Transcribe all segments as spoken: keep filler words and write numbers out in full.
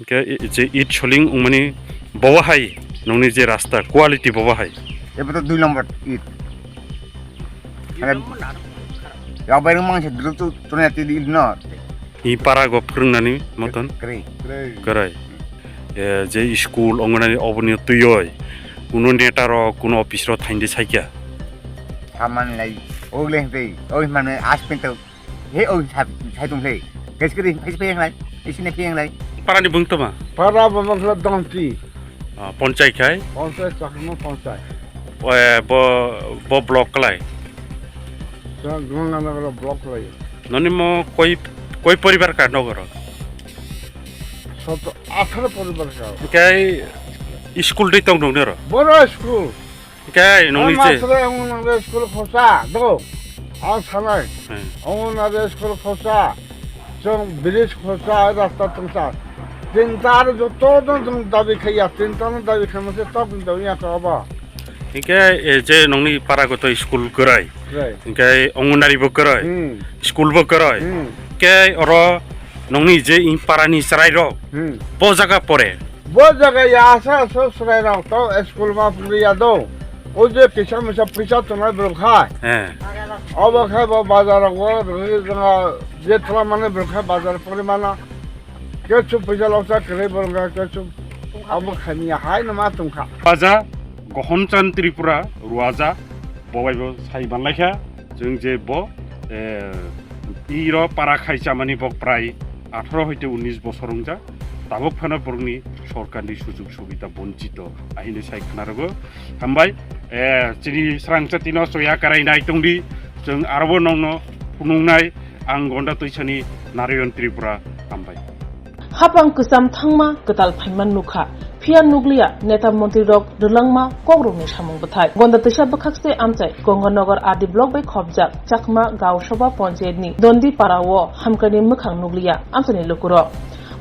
Hingke i-, je it soling wngmani bobo hai nongni je rasta quality bobo hai. Ebo to dui number it. Mane, ya bai rung mangse dulu tu tuni ati di it no. I para go phwrwngnani moton. Kwrwi. Kwrwi. E, je school ongonani oboni tuyoi. Kuno neta rok, kuno office rok thaindi saikya. Saman lai, ogle hwnkhe, oi mane aspin to. He o sai tong le. Gas kiri phai phai lai. Isi ne phai lai. Para ni bung tama. Para bo bang khlai dong ti. Ah, ponchai khai. Ponchai chakma ponchai. Eh, bo, bo block klai. Sa gong na na block lai. Noni mo koi, koi poribar ka nogoro. Sot atharo poribar ka. Kai school dei tong dong nero. Boro school. Hingke nongni je. Masle Anganwadi school khosa do. Ang sanai. Hmm. Anganwadi school khosa. Chwng village khosa, rasta tongsa. Tinta aro joto no chwng dabi khaiya, tinta no dabi khaima se tok ni dabi ya ka ba. Hingke, e, je nongni para goto school kwrwi. Kwrwi. Hingke Anganwadi bo kwrwi. Hmm. School bo kwrwi. Hmm. Hingke oro nongni je in para ni chwrai rok. Hmm. Bo jaga pore. Bo jaga ya asa asa chwrai rok to school ma phunri ya do. O je kisa misa pisa tongnai borok hai. Eh. Obo khai bo bazar rogo rwngwi jwnga je thwla mani borok khai bazar pori mana. Kesu pisa loksa kwrwi borok khai kesu abo khaimya hai no ma tongkha. Baja Gohonchand Tripura Ruaja bo bai bo sai manlaikha. Chwng je bo, eh, iro para khai chamani bo prai atharo hoite unis bosor wngjak. Tabuk phano borokni sorkarni sujug subida bonchito ahini sai khna rwgo. Hambai, eh, chini srang chatino choya karai nai tongdi, chwng arobo nongno phunuknai, ang Gonda Twisani Narayan Tripura, hambai. Hapang kwcham thangma kwtal phaima nukha, phiya nukliya neta montri rok rwlangma kokrokni samung bwthai. Gonda twisa bwkhakse amchai Gonganagar R D block bai khopjak Chakma Gao Sabha Panchayat ni Dondi para o hamkrai ni mwkhang nukliya amchaini lukurok.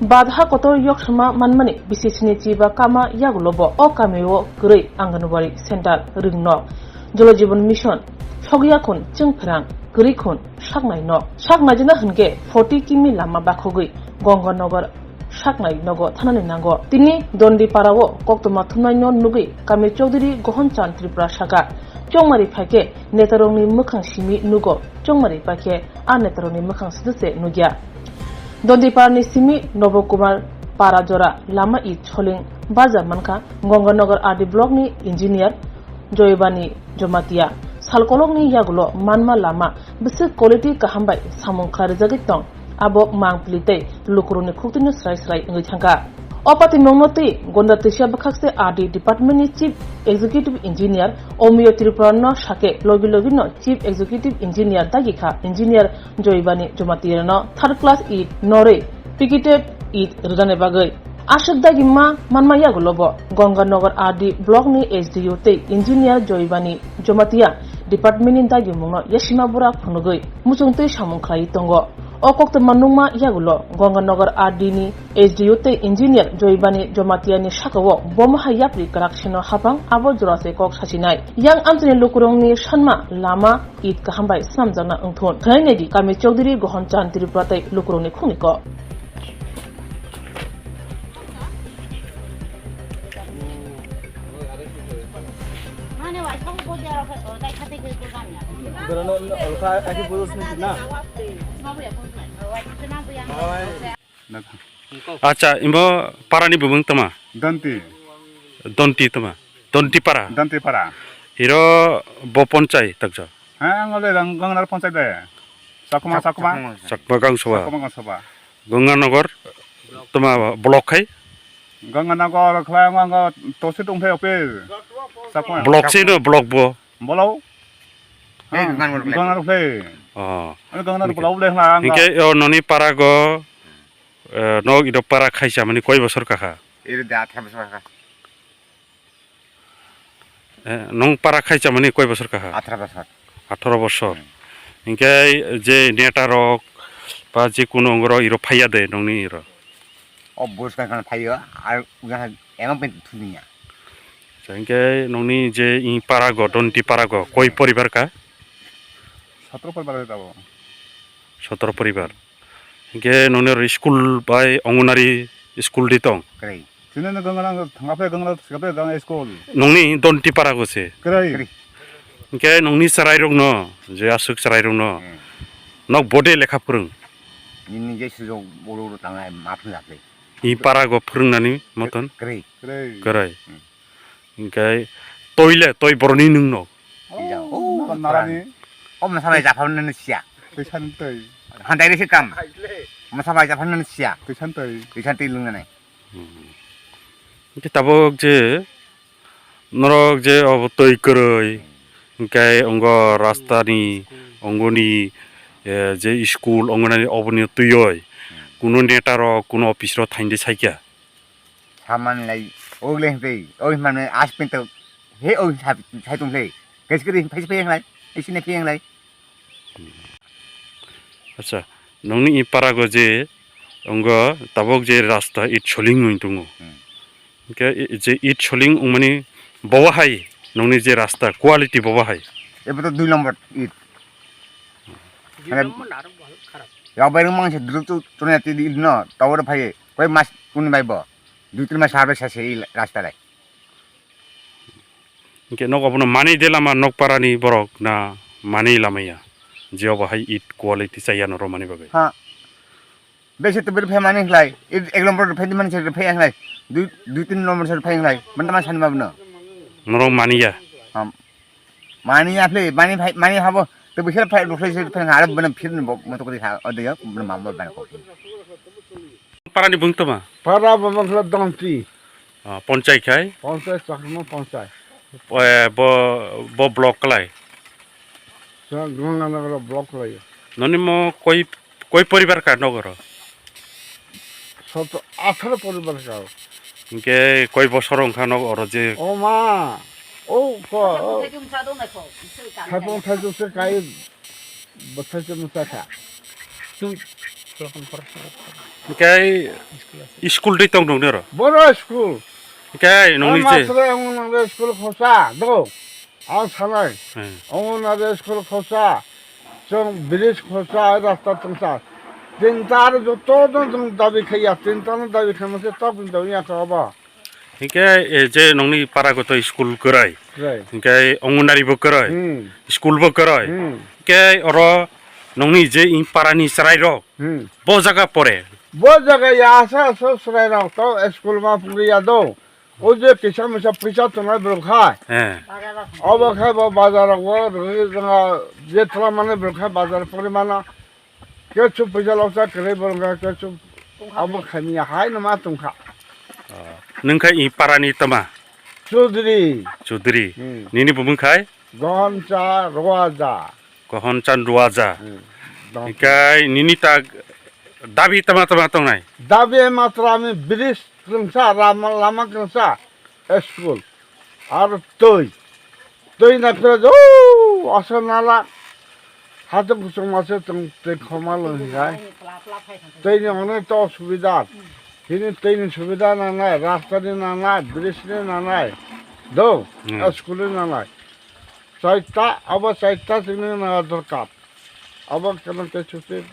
Badha kotor yoksoma manmani bisi sini chiba kama yagulo bo o kami o kwrwi Anganwadi center rwngnok. Jal Jeevan Mission sogya khun chwng pherang kwrwi khun saknai no. Saknai jena hwnkhe forty kimi lama bakhogwi Gonganagar saknai nogo thanani nango. Tini Dondi para o koktwma thumnai no nugwi kami Chaudhary Gohonchand Tripura saka, chongmari phaikhe netarokni mwkhang simi nugo, chongmari paikhe a netarokni mwkhang side se nugya. Dondi para ni simi Nobo Kumar para jora lama i choling baja mankha Gonganagar R D block ni engineer Joybani Jamatia. Salkolokni yagulo manma lama bwswk quality kaham bai samung khlai rwjagwi tong. Abo mangpili tei lukurokni khuktwino srai srai wngwi thangkha. O patimungno twi Gonda Twisa bwkhakse R D department ni Chief Executive Engineer Omiyo Tripura no sakhe logi logi no Chief Executive Engineer dagi kha Engineer Joybani Jamatia no third class it norwi picketed it rwjani bagwi. Aswk dagi ma manma yagulo bo Gonganagar R D block ni S D O tei engineer Joybani Jamatia department ni dagimungno yasima bura phunugwi muchungtwi samung khlaiwi tongo. O koktwma nukma yagulo Gonganagar R D ni S D O tei engineer Joybani Jamatia ni sakao bomo hai yapri kwrak sino hapang abo jora se kok sachinai. Yang amchini lukurokni sanma lama it kaham bai swnamjakna wngthun. Khwnai naidi kami Chaudhary Gohonchand Tripura tei lukurokni khungni kok. Acha, imo parani bumung tama? Donti. Donti tama? Donti para? Donti para. Iro bo ponchai takja? Ha, ang ole gang, gangnar ponchai de. Sakuma, Sak-, Sakuma. Sakuma Gangsaba. Sakuma Gangsaba. Ganganagar tama block khai? Ganganagar khlai ang, ang tosi tong thai office. Sakuma. Block si no block bo? Bolo. Eh, ha, Ganganagar khlai. Ganganagar khlai. Oh. Ang Ganganagar block le khna ang. Hingke o noni para go, eh, no ido para khai chamani koi bosor kakha? Iri de athra bosor kakha. Eh, nong para khai chamani koi bosor kaha? Atharo bosor. Atharo bosor. Hmm. Hingke je neta rok ba je kuno ongorok iro phaiya de nongni iro? O bus kan kan phaiyo, ar ujaha emang pen thunia. Hingke nongni je i para go, Donti para go, koi poribar ka? Sotro poribar tabo. Sotro poribar. Hingke nongni oro school bai ongonari School di tong. Kwrwi. Chini no gangrang thangapre gangrang thangapre gang school. Nongni Donti para go se. Kwrwi. Kwrwi. Hingke nongni chwrairokno, je aswk chwrairokno, hmm, nok bode lekha phwrwng? Nini je sujok bolo ro tangai ma phwrwng jakle. I para go phwrwngnani moton? Kwrwi. Kwrwi. Kwrwi. Hmm. Hingke toi le, toi boroni nwng no? Ija. Oh, oh, narani. Oh, masa bai japhan nani siya. Twisan twi. Handai resi kam. Masa bai japhan nani siya. Twisan twi. Twisan twi lung nani. Hmm. Hingke tabok je norok je obo twi kwrwi, hingke ongo rasta ni, ongo ni, eh, je school ongo nani obo ni twi oi. Kuno neta rok, kuno office rok thaini de saikya. Saman lai, ogle hingke, oi mane aspin to, he oi sai tung le. Keskiri phai phai lai, isi ne phai lai. Acha, nongni i parago je, ongo tabok je rasta it soling wng tongo. Hmm. Hingke i, je it soling wngmani bobo hai nongni je rasta quality bobo hai. Ebo to dui number it. Dui number na aro bahut kharap. Rok bai rung mangse dulu tu tuni ati di no, tower phai, koi mas tuni bai bo. Dui tin mas harbe sase i rasta lai. Hingke nok obono manwi de lama nok parani borok na manwi lamaya? Je obo hai it quality chaya no romani bagwi. Ha. Bese to beri phai mani khlai. It ek number phai di mani se phai khlai. Dui, dui tin number se phai khlai. Manta ma sani mabno. Norok maniya. Ha. Mani ya phle, mani phai, mani habo. To bese phai, bese phai, arab bana phir ni bo, moto kori kha, ode ya, bana mambo bana ko. Parani bung toma? Para bo bangla Donti. Ah, ponchai khai? Ponchai, Chakma ponchai. Eh, bo, bo block klai? Sa Ganganagar block klai. Noni mo koi, koi poribar ka nogoro? Soto, atharo poribar ka. Hingke koi bosor wngkha nogoro je? O ma, o ko, o. Thaipung thaijung se kai. Bwthai se mwchakha. Twi. Hingke school dei tong nung nero? Boro school. Hingke nungni je? Matre ang nang school khosa do. Ang sanai. Hmm. Ang nang school khosa. Chwng bridge khosa, rasta tongsa. Tinta aro joto no chwng dabi khaiya. Tinta no dabi khaima se tok ni dabi ya ka ba. Hingke, eh, je nongni parago to school kwrwi. Kwrwi. Hingke Anganwadi bo kwrwi. Hmm. School bo kwrwi. Hmm. Hingke oro nongni je i parani chwrairok. Hmm. Bo jaga pore. Bo jaga ya asa asa chwrairok to school ma phungri ya do. O je kisa misa pisa tongnai borok hai. Eh. Obo khai bo bazar o rwgwi jwnga je thwla mani borok khai bazar pori mano. Kesu puisa loksa kwrwi borok wngkha, kesu abo khaimya hai no ma tongkha. Oh. Nwng kha i parani tama? Chaudhary. Chaudhary. Hmm. Nini bumung khai? Gohoncha Roaja. Gohoncha Roaja. Hmm. Hikai nini ta dabi tama tama tongnai? Dabi matra ami bridge kwrwngsa, lama, lama kwrwngsa, school. Aro twi. Twi na phira jo, asa nala. Hato kusung masa tong twi khoma lo hingai. Twi ni onek to subida. Hini twi ni subida nangnai, rasta ni nangnai, bridge ni nangnai. Do, hmm, school ni nangnai. Chaita, abo chaita twi ni na dorkar. Abo kano ke chuti.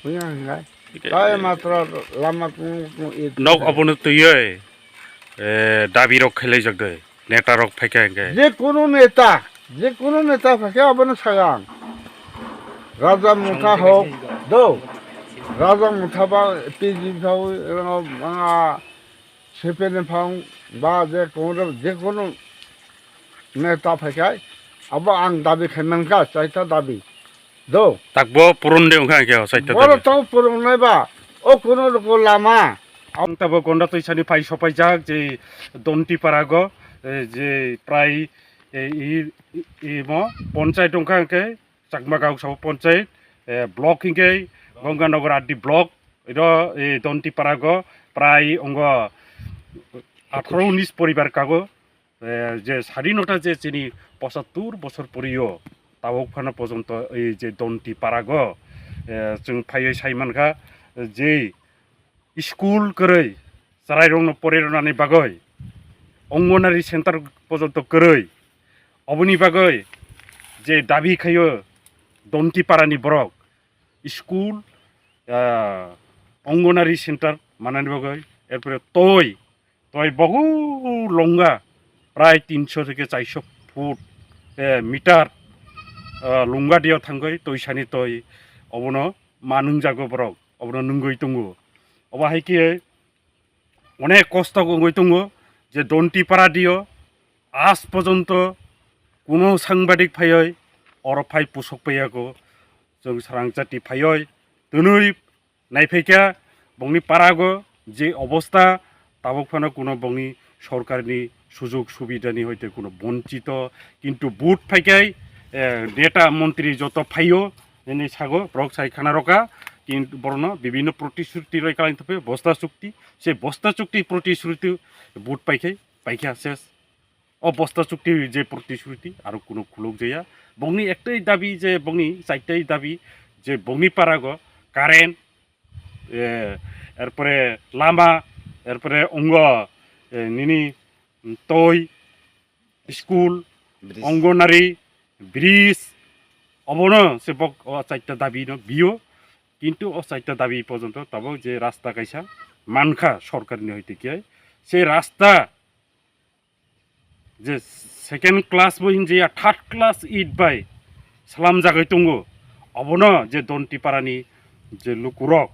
Huya hingai. Tai matra lama kung kung it. Nok abono twi oi. Eh, dabi rok khelai jak de. Neta rok phaikha hingke. Je kunu neta, je kunu neta phaikha abono sagang. Raja Motha hok, do. Raja Motha ba P G phao, ah, C P M phao, ba je kunu, je kunu neta phaikha, abo ang dabi khaimangkha, chaita dabi. Do. Takbo puron de wngkha hingke o side o. Boro tong puron nai ba. O kuno roko lama. Ang tabo Gonda Toisani phai sopaijak je Donti Parago, eh, je prai, eh, i, i, imo ponchai wngkha hingke Chakma Gaok sabo ponchai, eh, block hingke Ganganagar R D block, iro, eh, Donti Parago prai ongo atharo unis poribar kago. Eh, je sadinota je chini pochattor bosor poriyo, tabok phano pojonto ei je Donti Parago, eh, chwng phaiwi sai mankha, je school kwrwi, chwrairokno pore rwnani bagwi, Anganwadi center pojonto kwrwi, oboni bagwi je dabi khaio Donti Parani borok, school, ah, Anganwadi center manani bagwi, erpore toi, toi bogu longa prai tinso theke chairso foot, eh, meter, ah, longa dio thangoi toisani toi obono manung jago borok, obono nungoi tongo. Obo hai khe onek kosto wngwi tongo je Dontipara dio aaj porjonto kuno sangbadik phaioi oro phai pusok paiyago, chwng sarang chati phaioi twnwi naiphaikha bongni parago je obostha, tabuk phano kuno bongni sorkarni sujog subidani hoite kuno bonchito, kintu vote phaikhai, eh, neta montri joto phaio, nini sago borok sai khana roka, kintu borokno bibinno protishruti roi kalai thapio, bosta chukti, se bosta chukti protishruti vote paikhai, paikha ses. O bosta chukti je protishruti aro kuno khuluk jaya. Bongni ektai dabi je bongni chaitai dabi je bongni parago current, eh, erpore lama, erpore ongo, eh, nini, mm, toi, school, Bridge. Ongonari, bridge, obono se bok o chaita dabi no bio. Kintu o chaita dabi porjonto tabok je rasta kaisa mankha sorkarni hoite khe se rasta je second class bo hinjaya, third class it bai slamjagwi tongo. Obono je Dontiparani je lukurok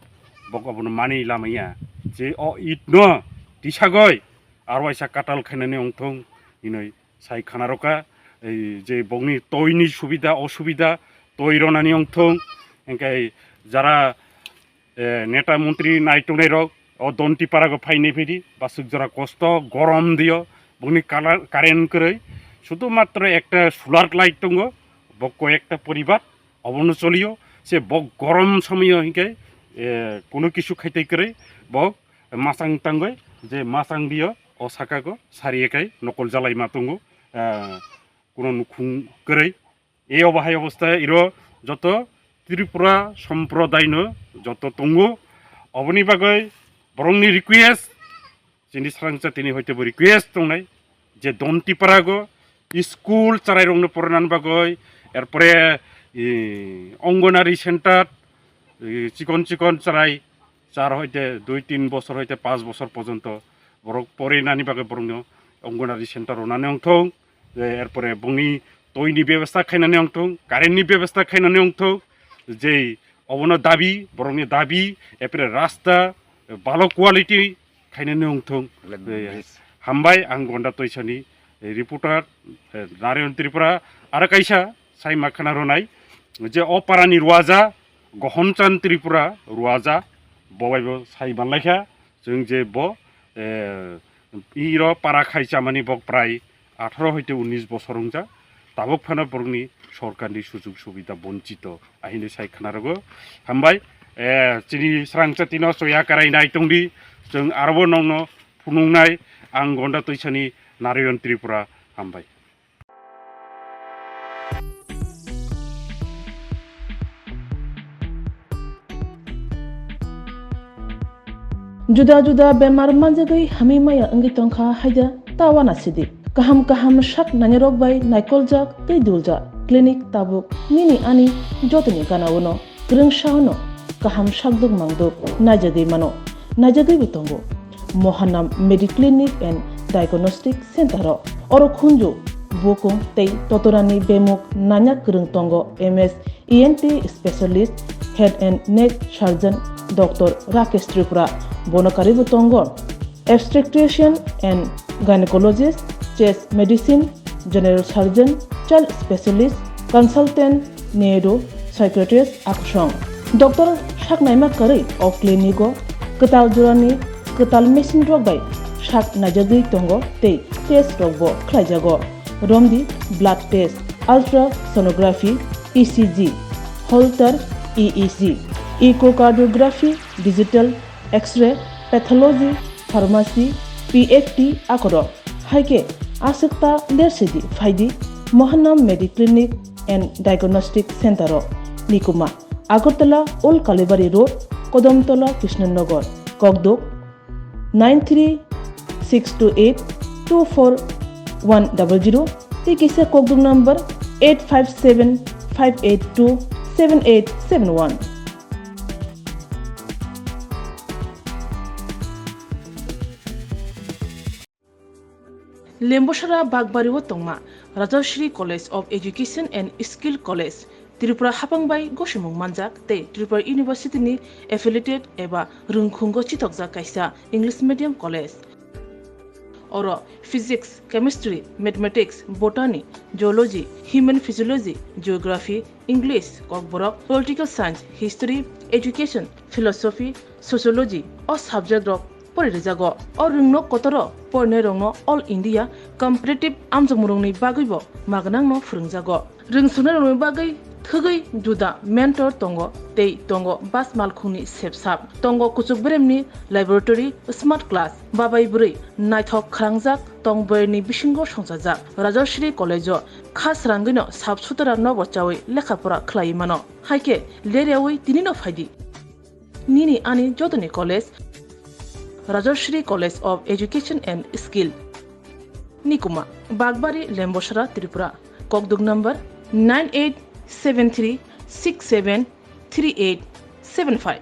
bok obono mani lamaya je o it no tisagoi aro waisa katal khainani ongthong hinoi sai khana roka, ei je bokni toini subida osubida toi ronani ongthong, hingke jara, eh, neta montri nai tongnai rok o Dontipara go phainai phaidi, basuk jora kosto, gorom dio, bokni kala-, current kwrwi, sudhu matro ekta solar light tongo, bo koyekta poribar, obono cholio, se bo gorom somoyo hinkhe, eh, kuno kisu khaitai kwrwi, bo masang tangoi, je masang dio, o saka go sari ekai nokol jalai ma tongo, eh, kuno nukhung kwrwi. E obo hai obostha iro joto Tripura somprodaino joto tongo. Oboni bagwi borokni request, chini sarang chatini hoite bo request tongnai je Dontiparago school charairokno porinani bagwi, erpore, i, Anganwadi center, i, chikon chikon charai char hoite dui tin bosor hoite panch bosor porjonto borok porinani bagwi borokno Anganwadi center ronani ongthong, je erpore bongni toini bebostha khainani ongthong, current ni bebostha khainani ongthong, je obono dabi, borokni dabi, erpore rasta, bhalo quality khainani ongthong. Let me Eh, please. Hambai, ang Gonda Toisani, eh, reporter, eh, Narayan Tripura, aro kaisa sai ma khna ronai, je o parani ruaja, Gohonchand Tripura ruaja, bo bai bo sai manlaikha, chwng je bo, eh, iro para khai chamani bok prai atharo hoite unis bosor wngjak, tabok phano borokni sorkarni sujog subida bonchito, ahini sai khna rogo. Hambai, eh, chini srang chatino choya karai nai tongdi, chwng arobo nongno phunuknai, ang Gonda Toisani Narayan Tripura, hambai. Juda juda bemar manjagwi hamwi maya wngwi tongkha haida ta uanasidi. Kaham kaham sak nainarok bai naikoljak tei duljak clinic tabuk nini ani jotoni gana-ono. Kwrwngsa hwno kaham sakduk mangduk naijagwi mano, naijagwibo tongo. Mohanam Mediclinic and Diagnostic Center o. Oro khunju, bukung tei totorani bemuk nanya kwrwng tongo M S E N T specialist, head and neck surgeon Doctor Rakesh Tripura. Bono karibo tongo obstetrician and gynecologist, chest medicine, general surgeon, child specialist, consultant, neuro psychiatrist akusong. Doctor sak naima kwrwi o clinic o kwtal jorani kwtal machine rok bai sak naijagwi tongo tei test rok bo khlaijago. Romdi blood test, ultrasonography, E C G, Holter E E G, echocardiography, digital X-ray, pathology, pharmacy, P F T akorok. Hai khe aswk ta lersidi phaidi Mohanam Mediclinic and Diagnostic Center o. Nikuma, Agartala Old Kalibari Road, Kodamtola Krishnanagar, Kokduk, nine three six two eight two four one double zero, tei kisa kokduk number eight five seven five eight two seven eight seven one. Lembosara Bagbari o tongma Rajashri College of Education and Skill College, Tripura hapang bai gosimung manjak tei Tripura University ni affiliated eba rwngkhungo chithokjak kaisa English medium college. Oro physics, chemistry, mathematics, botany, zoology, human physiology, geography, English, kokborok, political science, history, education, philosophy, sociology o subject rok pori rijago. O rwngno kotoro porinai rokno All India competitive amjokmung rokni bagwi bo magnangno phwrwngjago. Rwngsunai rokni bagwi thwgwi juda mentor tongo tei tongo bas malkhungni sepsap. Tongo kuchuk beremni laboratory, smart class, babai bwrwi naithok khwrangjak tong bwrwini bisingo songchajak. Rajashri College o kha srangwino sap sutara nobo chawi lekha pora khlai mano. Haikhe leryawi tinino phaidi. Nini ani jotoni college, Rajashri College of Education and Skill. Nikuma, Bagbari, Lembosara, Tripura. Kokduk number nine eight seven three six seven three eight seven five.